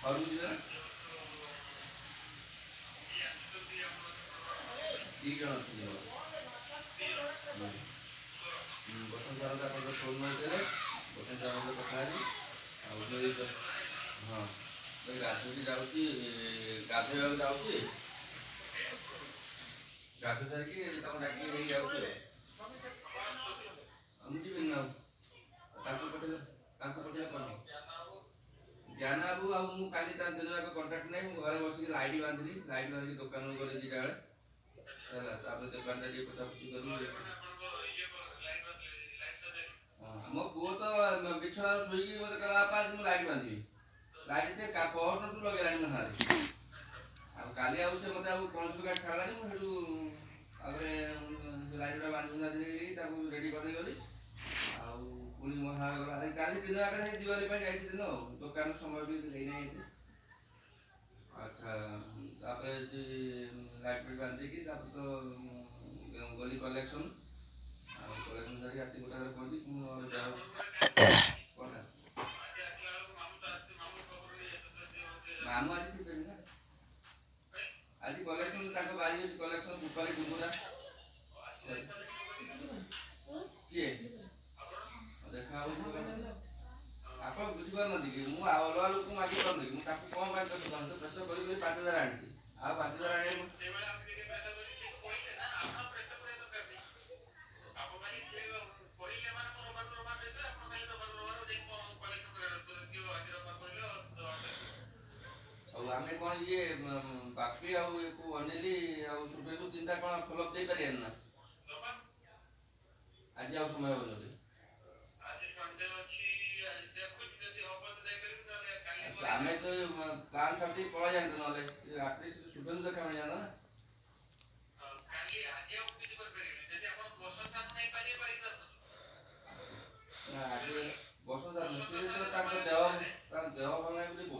ଘରକୁ ଯିବେ ନା? ଦି ଜଣ ଅଛନ୍ତି ମୋର। ହୁଁ ହୁଁ, ବସନ୍ତ ସାର୍ ଆପଣ ତ ଫୋନ୍ ନଉଥିଲେ, ବସନ୍ତ ସାର୍ଙ୍କ ସହ କଥା ହେଲି। ଆଉ ମୁଁ ଏଇ ହଁ, ଗାଧୋଇକି ଯାଉଛି, ଗାଧୋଇବାକୁ ଯାଉଛି। ଗାଧୋଇ ସାରିକି ତାକୁ ଡାକିକି ନେଇକି ଯାଉଛି। ଆଉ ମୁଁ ଯିବିନି ନା, ଆଉ ତାଙ୍କୁ ପଠେଇଲେ, ତାଙ୍କୁ ପଠେଇଲେ କ'ଣ ହବ? ଜ୍ଞାନ ବାବୁ ଆଉ ମୁଁ କାଲି ତା ଦିନ ଯାକ କଣ୍ଟାକ୍ଟ ନାହିଁ। ମୁଁ ଘରେ ବସିକି ଲାଇଟ୍ ବାନ୍ଧିଲି, ଲାଇଟ୍ ବାନ୍ଧିକି ଦୋକାନକୁ ଗଲି 2ଟା ବେଳେ ହେଲା। ତାପରେ ଦୋକାନଟା ଟିକେ ପୋଛାପୋଛି କରି, ହଁ, ମୋ ପୁଅ ତ ବିଛଣାରେ ଶୋଇକି ମୋତେ କହିଲା, ବାପା, ଆଜି ମୁଁ ଲାଇଟ୍ ବାନ୍ଧିବି। ଲାଇଟ୍ ସେ ପହରଦିନଠୁ ଲଗେଇଲାଣି ମୋ ସାଙ୍ଗରେ। ଆଉ କାଲି ଆଉ ସେ ମୋତେ ଆଉ କୌଣସି ପ୍ରକାର ଛାଡ଼ିଲାନି। ମୁଁ ସେଠୁ ତାପରେ ଲାଇଟ୍ ଗୁଡ଼ା ବାନ୍ଧି ବୁନ୍ଧା ଦେଇକି ତାକୁ ରେଡ଼ି କରିଦେଇ ଗଲି। ଆଉ ପୁଣି ମୋ ସାଙ୍ଗରେ ଗଲା। କାଲି ଦିନ ଆଗରେ ସେ ଦିୱାଲି ପାଇଁ ଯାଇଛି ଦିନ, ଆଉ ଦୋକାନ ସମୟ ବି ହେଇନାହିଁ ଏତେ। ଆଚ୍ଛା, ତାପରେ ଲାଇଟ୍ ଫାଇଟ୍ ବାନ୍ଧିକି ତାପରେ ତ ଗଲି କଲେକ୍ସନ୍। ଆଉ କଲେକ୍ସନ୍ ସାରିକି ରାତି 1ଟାରେ ପହଞ୍ଚି ମୁଁ ଯାଉ କ'ଣଟା। ମାମୁଁ ଆଜି ଥିବେନି ନା? ଆଜି କଲେକ୍ସନ୍ ତାଙ୍କ ବାରି ଅଛି କଲେକ୍ସନ୍, ରୂପାଲି ଡୁଙ୍ଗୁରା କିଏ ଦେଖା ହବ। ଆପଣ ବୁଝିପାରୁନାହାନ୍ତି କି? ମୁଁ ଆଉ ଅଲଗା ଲୋକଙ୍କୁ ମାଗି ପାରୁନି କି? ମୁଁ ତାକୁ କ'ଣ ପାଇଁ ପ୍ରେସର ପ୍ରେସର କରି କରି 5,000 ଆଣିଛି, ଆଉ 5,000 ଆଣିବାକୁ। ଆଉ ଆମେ କ'ଣ ଇଏ ବାପି ଆଉ ୟାକୁ ଅନିଲି ଆଉ ଶୁଭେନ୍ଦୁ ତିନିଟା କ'ଣ ଫଲୋଅପ୍ ଦେଇପାରିବାନି ନା? ଆଜି ଆଉ ସମୟ ହେବନି। ଆମେ ତ ପ୍ଲାନ୍ ସାରିଦେଇକି ପଳେଇ ଯାଆନ୍ତୁ, ନହେଲେ ଆଟଲିଷ୍ଟ ଶୁଭେନ୍ଦୁ ଦେଖା ମିଳିଯାନ୍ତା ନା। ନା, ଆଜି ବସନ୍ତ ସାର୍ ସିଏ ତ ତାଙ୍କ ଦେହ, ତାଙ୍କ ଦେହ ଭଲ ନାହିଁ ବୋଲି